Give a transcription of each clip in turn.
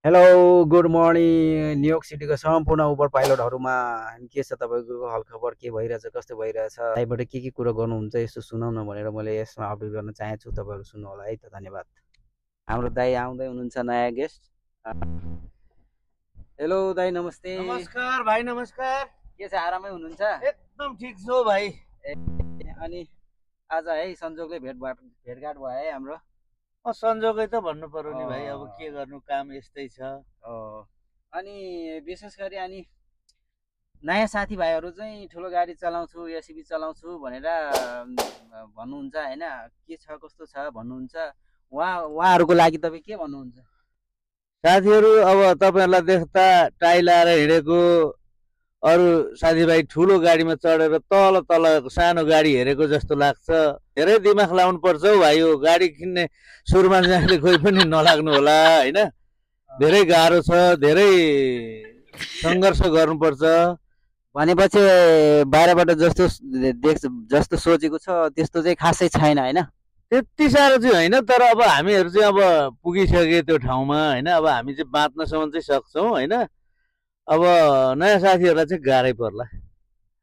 Hello good morning New York सिटीको सम्पूर्ण Uber पाइलटहरूमा के छ तपाईँको हालखबर के भइरहेछ कस्तो भइरहेछ दाइबाट के कुरो गर्नुहुन्छ यसो सुनाउन भनेर मैले यसमा अपडेट गर्न चाहेछु तपाईँहरू सुन्नु होला है त धन्यवाद हाम्रो दाइ आउँदै हुनुहुन्छ नयाँ गेस्ट हेलो दाइ नमस्ते नमस्कार भाइ नमस्कार। के छ आरामै हुनुहुन्छ एकदम ठिक छु भाइ। अनि आज है संजोगले भेटघाट भयो है हाम्रो संजोगै त भन्नु पर्यो नि भाइ, अब के गर्नु, काम यस्तै छ। अनि विशेष गरी अनि नयाँ साथीभाइहरू चाहिँ ठुलो गाडी चलाउँछु एसयुभी चलाउँछु भनेर भन्नुहुन्छ होइन, के छ कस्तो छ भन्नुहुन्छ, उहाँहरूको लागि तपाईँ के भन्नुहुन्छ? साथीहरू अब तपाईँहरूलाई देख्दा टाई लाएर हिँडेको अरू साथीभाइ ठुलो गाडीमा चढेर तल तल सानो गाडी हेरेको जस्तो लाग्छ। धेरै दिमाग लाउनु पर्छ हौ भाइ, यो गाडी किन्ने सुरुमा जाने कोही पनि नलाग्नु होला होइन। धेरै गाह्रो छ, धेरै सङ्घर्ष गर्नुपर्छ। भनेपछि बाहिरबाट जस्तो सोचेको छ त्यस्तो चाहिँ खासै छैन होइन, त्यति साह्रो चाहिँ होइन। तर अब हामीहरू चाहिँ अब पुगिसके त्यो ठाउँमा होइन, अब हामी चाहिँ बाँच्नसम्म चाहिँ सक्छौँ होइन। अब नयाँ साथीहरूलाई चाहिँ गाह्रै पर्ला।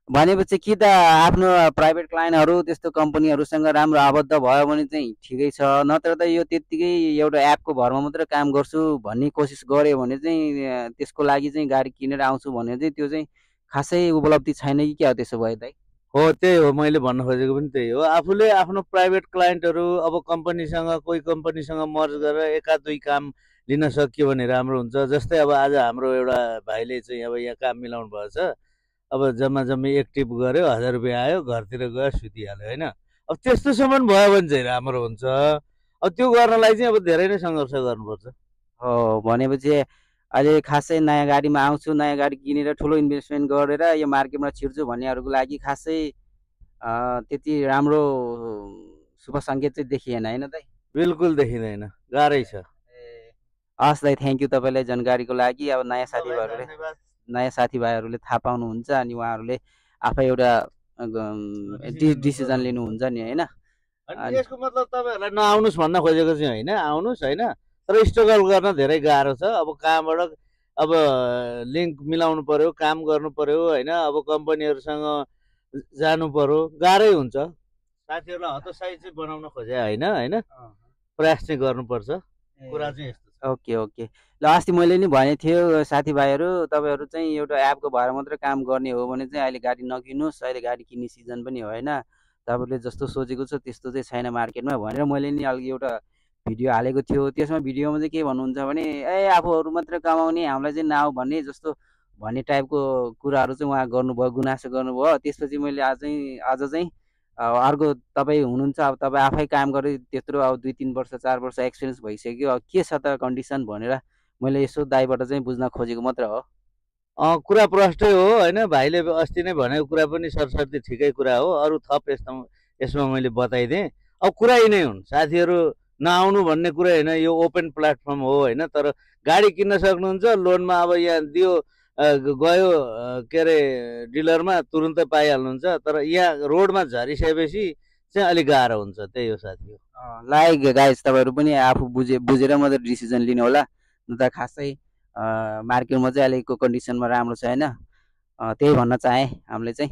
भनेपछि कि त आफ्नो प्राइभेट क्लाइन्टहरू त्यस्तो कम्पनीहरूसँग राम्रो आबद्ध भयो भने चाहिँ ठिकै छ, नत्र त यो त्यत्तिकै एउटा एपको भरमा मात्रै काम गर्छु भन्ने कोसिस गऱ्यो भने चाहिँ त्यसको लागि चाहिँ गाडी किनेर आउँछु भने चाहिँ त्यो चाहिँ खासै उपलब्धि छैन कि क्या त्यसो भए दाइ? हो त्यही हो, मैले भन्न खोजेको पनि त्यही हो। आफूले आफ्नो प्राइभेट क्लाइन्टहरू अब कम्पनीसँग कोही कम्पनीसँग मर्ज गरेर एका दुई काम लिन सकियो भने राम्रो हुन्छ। जस्तै अब आज हाम्रो एउटा भाइले चाहिँ अब यहाँ काम मिलाउनु भएको छ, अब जम्मै एक टिप गऱ्यो 1000 रुपियाँ आयो, घरतिर गयो सुतिहाल्यो होइन। अब त्यस्तोसम्म भयो भने चाहिँ राम्रो हुन्छ। अब त्यो गर्नलाई चाहिँ अब धेरै नै सङ्घर्ष गर्नुपर्छ। हो भनेपछि अहिले खासै नयाँ गाडीमा आउँछु, नयाँ गाडी किनेर ठुलो इन्भेस्टमेन्ट गरेर यो मार्केटमा छिर्छु भन्नेहरूको लागि खासै त्यति राम्रो शुभ सङ्केत चाहिँ देखिएन होइन दाइ? बिल्कुल देखिँदैन, गाह्रै छ। हस् दाइ, थ्याङ्क यू तपाईँलाई जानकारीको लागि। अब नयाँ साथीभाइहरूले थाहा पाउनुहुन्छ अनि उहाँहरूले आफै एउटा डिसिजन लिनुहुन्छ नि होइन। यसको मतलब तपाईँहरूलाई नआउनुहोस् भन्न खोजेको चाहिँ होइन, आउनुहोस् होइन, तर स्ट्रगल गर्न धेरै गाह्रो छ। अब कहाँबाट अब लिङ्क मिलाउनु पर्यो, काम गर्नु पर्यो होइन, अब कम्पनीहरूसँग जानु पर्यो, गाह्रै हुन्छ। साथीहरूलाई हतोत्साही चाहिँ बनाउन खोजे होइन, प्रयास चाहिँ गर्नुपर्छ। कुरा चाहिँ यस्तो। ओके ओके ल, अस्ति मैले नि भनेको थियो साथीभाइहरू तपाईँहरू चाहिँ एउटा एपको भएर मात्रै काम गर्ने हो भने चाहिँ अहिले गाडी नकिन्नुहोस्, अहिले गाडी किन्ने सिजन पनि होइन, तपाईँले जस्तो सोचेको छ त्यस्तो चाहिँ छैन मार्केटमा भनेर मैले नि अलिक एउटा भिडियो हालेको थियो। त्यसमा भिडियोमा चाहिँ के भन्नुहुन्छ भने आफूहरू मात्रै कमाउने हामीलाई चाहिँ नआऊ भन्ने टाइपको कुराहरू चाहिँ उहाँ गर्नुभयो, गुनासो गर्नुभयो। त्यसपछि मैले आज चाहिँ अर्को तपाईँ हुनुहुन्छ, अब तपाईँ आफै काम गरेर त्यत्रो अब 2-3 वर्ष 4 वर्ष एक्सपिरियन्स भइसक्यो, अब के छ त कन्डिसन भनेर मैले यसो दाइबाट चाहिँ बुझ्न खोजेको मात्र हो। कुरा प्रष्टै हो होइन। भाइले अस्ति नै भनेको कुरा पनि सरसर्ती ठिकै कुरा हो। अरू थप यसमा मैले बताइदिएँ। अब कुरा यही नै हुन्, साथीहरू नआउनु भन्ने कुरा होइन, यो ओपन प्लेटफर्म हो होइन। तर गाडी किन्न सक्नुहुन्छ लोनमा, अब यहाँ दियो गयो के अरे डिलरमा तुरुन्तै पाइहाल्नुहुन्छ। तर यहाँ रोडमा झरिसकेपछि चाहिँ अलिक गाह्रो हुन्छ, त्यही हो साथी हो। लाइक गाइस तपाईँहरू पनि आफू बुझेर मात्रै डिसिजन लिनु होला, न त खासै मार्केटमा चाहिँ अहिलेको कन्डिसनमा राम्रो छैन, त्यही भन्न चाहेँ हामीले चाहिँ।